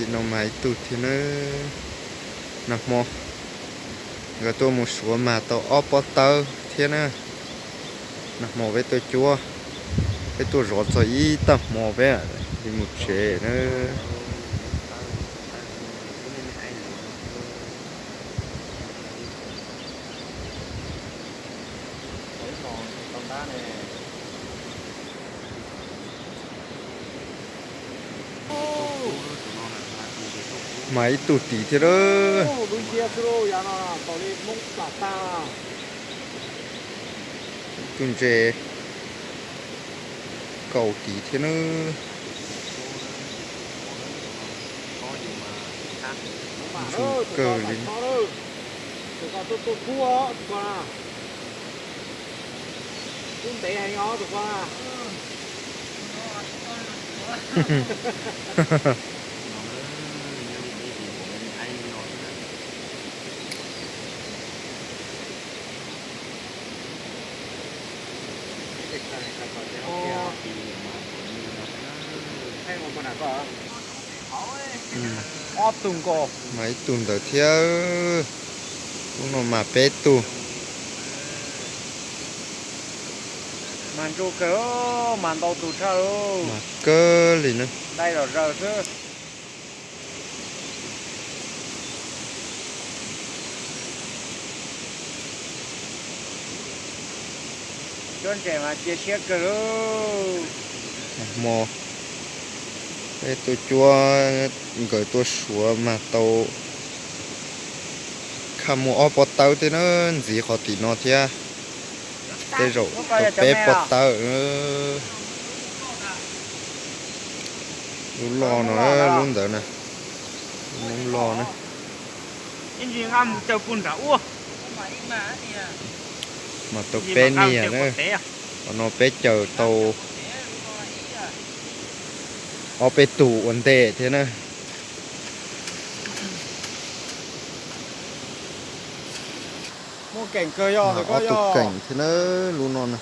Tim no mas ib tug thiab na. Nag hmo nkawd tuaj mus suav mas tau ob pob tawb thiab na. Nag hmo peb tuaj cuab, peb tuaj zov txog ib tag hmo peb li mus tsev na. Mas ib tug tid thiab lawm. Ib tug ntses kaus tid thiab na. Ntxim kawg li. Ob tug nkaus. Mas ib tug ntawd thiab. Lub no mas peb tug. Mas ntsuj kawg, mas ntau tus tshaj lauj. Mas kawg li na. Dai zom zaws xwb. Cuab ntses mas cia siab kawg lauj. Hmo peb tuaj cuab, nkawd tuaj suav mas tau khaj muaj ob pob tawb thiab na, ntxiv qhov tim no thiab. Tej zaum tau peb pob tawb. Lub loj no, lub ntawd na, lub loj na. Mas tau peb niag na, qhov no peb caws tau ob peb tug ua ntej thiab na. Ob tug keem thiab na, lub no na.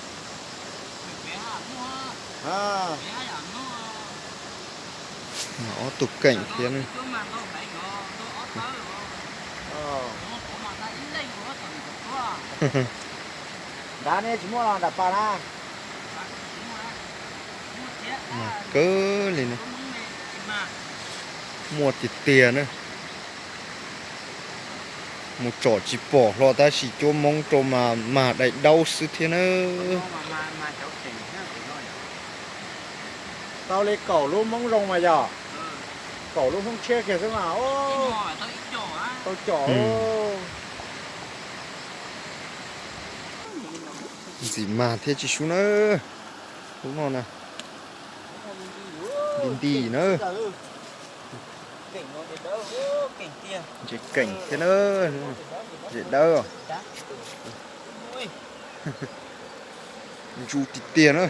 Ob tug keem thiab na. Nrad ne tsis muaj los nram pas na. Mas kawg li na. Muaj tiag tiag na. Mus tsom tsis pom hlo tab sis cuab Hmoob rau mas mag daim daub xwb thiab na. Tau li kaum lub Hmoob zoo mas yog. Kaum lub Hmoob tshiab kiag xwb mas. Tau com. Ntxim mag thiab tsis sub na. Lub no na. Nti nti na. Ntses keem thiab na. Ntses dawb. Ntsuj tiag tiag na.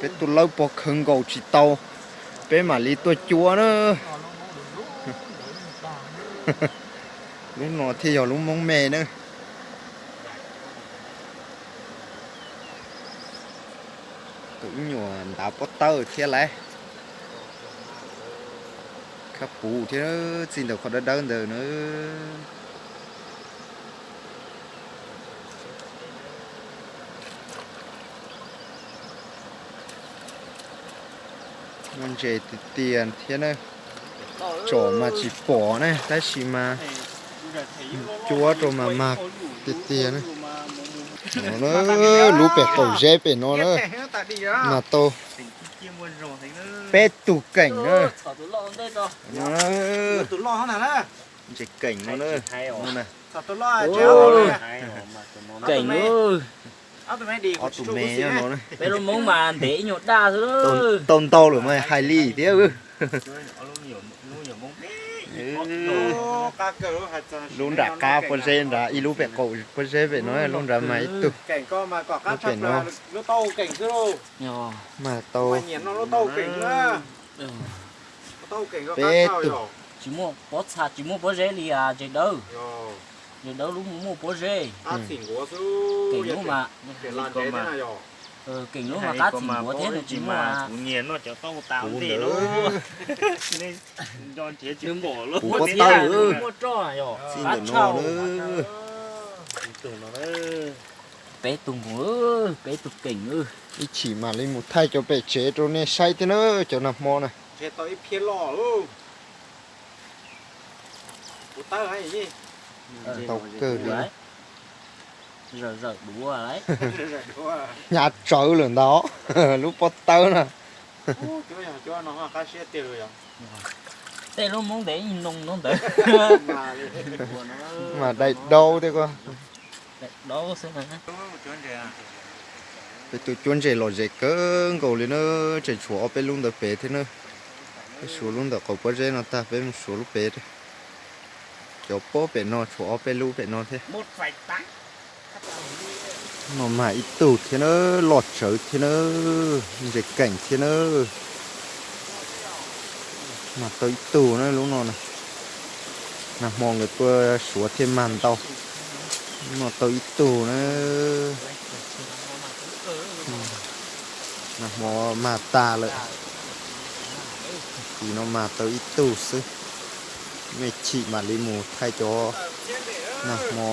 Peb tuaj lawb pog khawv nkaus tsis tau, peb mam li tuaj cuab na. Lub no thiaj yog lub Hmoob me na. Tus ib nyuam ntav pob tawb thiab lauj. Khab puv thiab, txij ntawm qhov dawb dawb ntawd na. Muaj ntses tiag tiag thiab na. Tsom mas tsis pom na tab sis mas cuab rau mas mag tiag tiag na. Lub pem qaum zeb pem no na, mas tau peb tug keem na. Ntses keem no na. Keem, ob tug me nyob no na. Peb lub Hmoob mas ntev ib nyuag daj xwb. Tau ntau lawm mas hais li thiab. Lub nram qab pob zeb nrad, ib lub pem qaum pob zeb pem no, lub nrad mas ib tug. Lub pem no mas tau peb tug. Tsis muaj pob txha, tsis muaj pob zeb li, ntses dawb. Ntses dawb lub muaj pob zeb. Keem lub mas, Keem lub mas qab txim npuav thiab nws tsis muaj. Kuv nyiam noj cov taub hau tas ntej no. Nws nco nrhiav tsis pom lawm. Kuv pob tawb. Muaj roj yom. Txij ntawm no na. Peb tug mus, peb tug keem. Ib chim mam li mus thaij cov pem tsev rau nej saib thiab na, cov nag hmo na. Ntau kawg li. Hnyav tsawv lawm ntag lub pob tawb na. Tej lub Hmoob ntev noo ntawd mas dai daub thiab ko. Peb tuaj cuab ntses lom zem kawg nkaus li na, tseem tshuav ob peb lub ntawd pem thiab na. Peb suav lub ntawm qaum pob zeb no tag peb mus suav lub pem. Cov pob pem no tshuav ob peb lub pem no thiab. No mag ib tug thiab na, loj tsawv thiab na, ntses keem thiab na. Mag tau ib tug na lub no na. Nag hmo nkawd tuaj suav thiaj mag ntau. Lub no tau ib tug na. Nag hmo mag tas lawm. Ib no mag tau ib tug xwb. Mej chim mam li mus thaij cov nag hmo.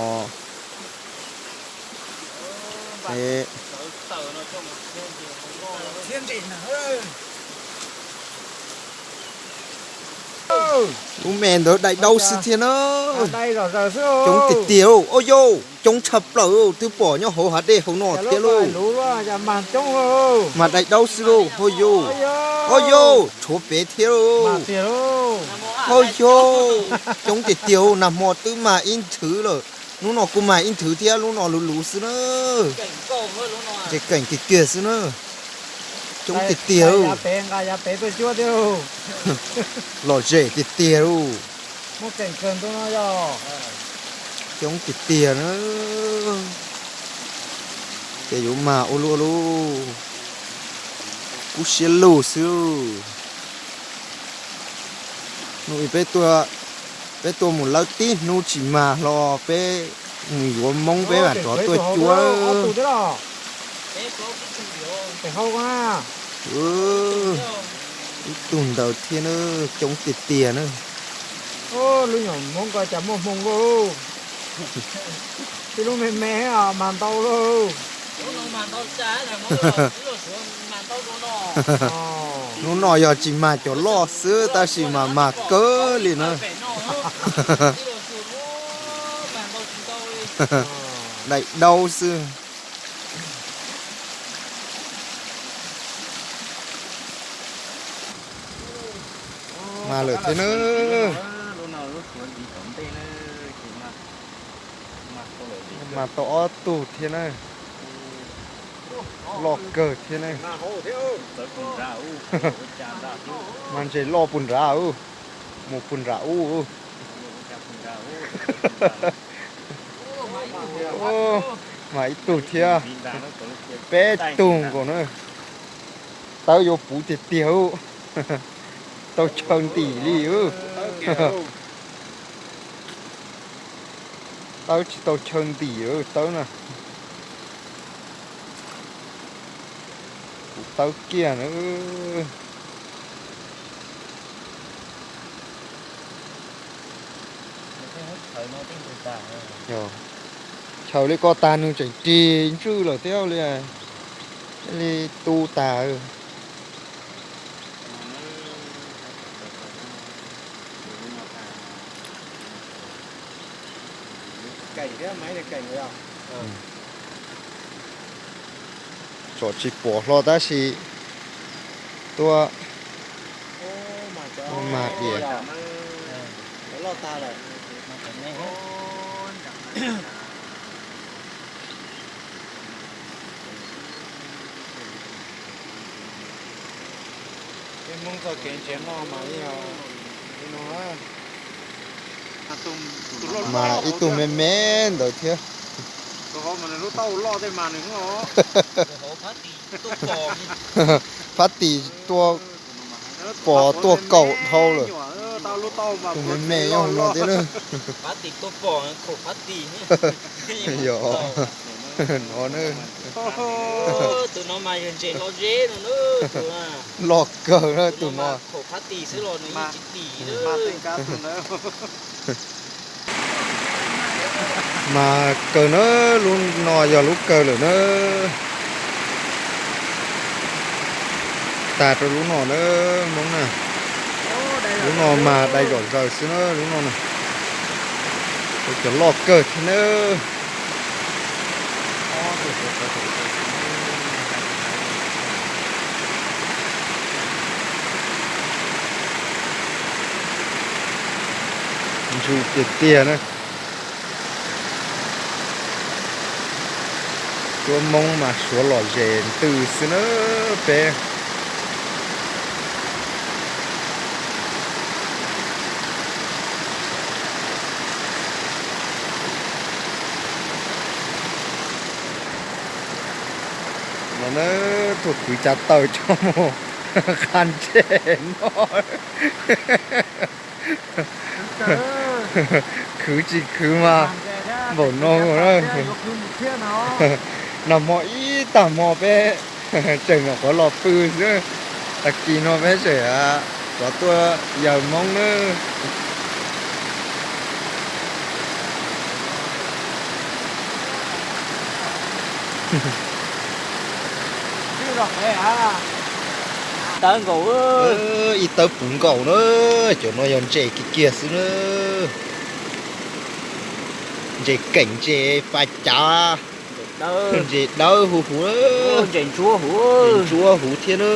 Lub me ntawd dai daub xwb thiab na. Coob tiag tiag lauj, o yauj, coob tshaj plaws, twb pom nyob hauv hav dej hauv no thiab lauj. Mas dai daub xwb lauj, o yauj, o yauj, tshuav pem thiab lauj. O yauj, coob tiag tiag, nag hmo twb mag ib nthwv lawm, hnub no kuj mag ib nthwv thiab, lub no luv luv xwb na. Ntses keem kiag kiag xwb na. Coob tiag tiag lauj. Lom zem tiag tiag lauj. Coob tiag tiag na. Ces yuav mag ua luaj lauj. Kub siab lug xwb. Hnub ib peb tuaj, peb tuaj mus lawv tib hnub tsis mag hlo, peb mus yuav Hmoob peb mam rov tuaj cuab. Ib tug ntawd thiab na, coob tiag tiag na. Lub nyuam Hmoob ko cas muaj hmoo lauj. Tib lub me me mas ntau lauj. Hnub no yog tsis mag cov loj xwb tab sis mas mag kawg li na. Daim daub xwb. Mag lawm thiab na. Mag tau ob tug thiab na. Loj kawg thiab na. Mag ntses loj puag nrad, mus puag nram ub. Mag ib tug thiab. Peb tug nkaus na. Tawb yuav puv tiag tiag. Tau chaw ntim li. Tawb tsis tau chaw ntim tawb na. Kuv tawb kiag na. Chaw li ko tag nws tseem rig ntswj lawm thiab li. Li tu tas. Tsom tsis pom hlo tab sis tuaj mag diam. Mas ib tug me me ntawd thiab. Phab tis tuaj pom tuaj kaum dhau lawm. Tus me me nyob hauv no thiab na. Yog no na. Tus no mas yog ntses loj zeb no na, tus loj kawg na tus no. Khaum phab tis xwb los nws yeej tsis dim na. Mas kawg na, lub no yog lub kawg lawm na. Tag rau lub no na, Hmoob na. Lub no mas dai zom zaws xwb na, lub no na. Cov loj kawg thiab na. Ntsuj tiag tiag na. Cuab Hmoob mas suav lom zem ntws xwb na peb. No na, tuaj kwv cav taws coj mus qha ntsej no. Khwv tsis khwv mas npaum no na. Nag hmo ib tag hmo peb tseem nyuam qhuav los pw xwb. Tag kis no peb tseem rov tuaj yawg Hmoob na. Tawb nkaus, ib tawb puv nkaus na. Cov no yog ntses kiag kiag xwb na. Ntses keem ntses pas cav, ntses dawb huv huv, ntsuab huv thiab na.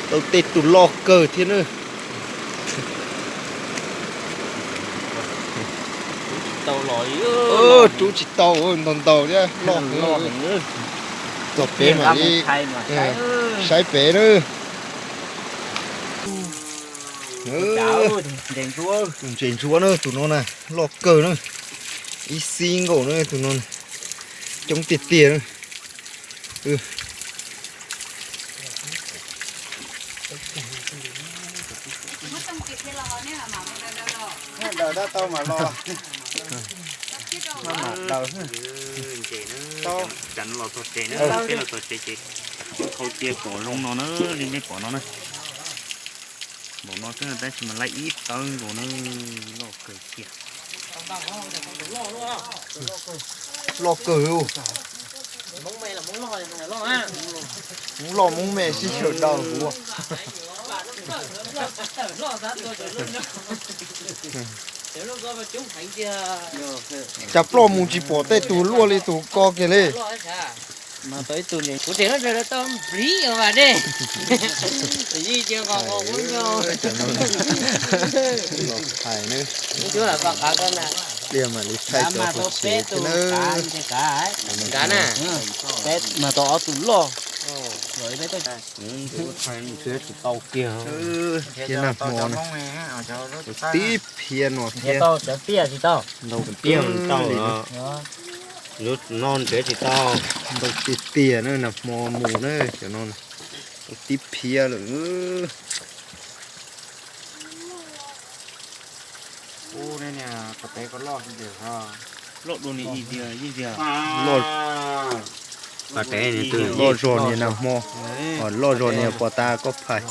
Tau tej tug loj kawg thiab na. Rub tsis tau, ntau ntau thiab loj. Txog pem mam li saib pem na. Tus ntses ntsuab na, tus no na, loj kawg na. Ib xib nkaus na tus no, coob tiag tiag na. Thau cia pom zoo no na, li nej pom no na. Npaum no xwb tab sis mas laib ib tawb nkaus na, loj kawg kiag. Loj kawg li. Hmoob loj Hmoob me sib sawv daws huv. Cas ploj mus tsis pom tej tug luaj li tus ko kiag li. Kuv tseem tau nplib os mas dej. Los thaij na. Pliag mam li thaij cov hauv tsev thiab na. Mas tau ob tug loj. Tsis tau kiag. Thiab nag hmo na, tib phiab no thiab. Ntau tiag li. No nrhiav tsis tau. Ntau tiag tiag na, nag hmo mus na cov no, tau tib phiab lawm. Loj dua ni, loj zog niag nag hmo, loj zog niag pos tas koj phais.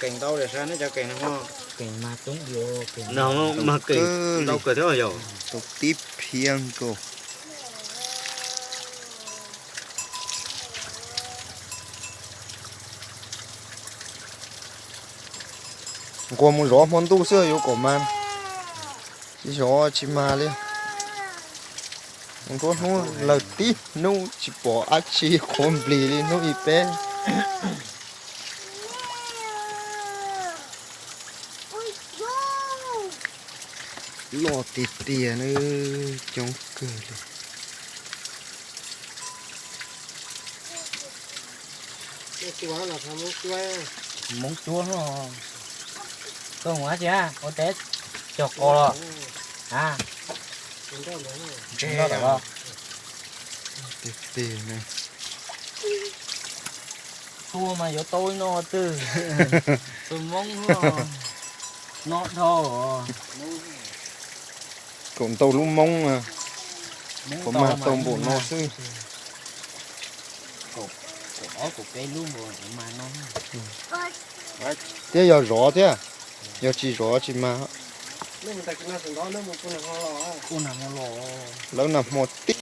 Keem ntau li sav neb cov keem nag hmo. Keem mas coob li, keem mas ntau kawg thiab yom. Tau tib phiab nkaus. Nquag mus zov hmo ntuj xwb yuav kom mas, tsis zov tsis mas li. Nruab hnub lawm tib hnub tsis pom dab tsi qhuav nplis li hnub ib peb. Loj tiag tiag na, coob kawg li. Hmoob cuab no. Koj mus dab tsi a? Ua teb cog qos los? A, tiag tiag na. Tua mas yuav tau ib no twg. Tus Hmoob no dhau. Kaum ntau lub moob, puas mag tau npaum no xwb. Thiab yog zov thiab, yog tsis zov tsis mag. Lawv nag hmo tib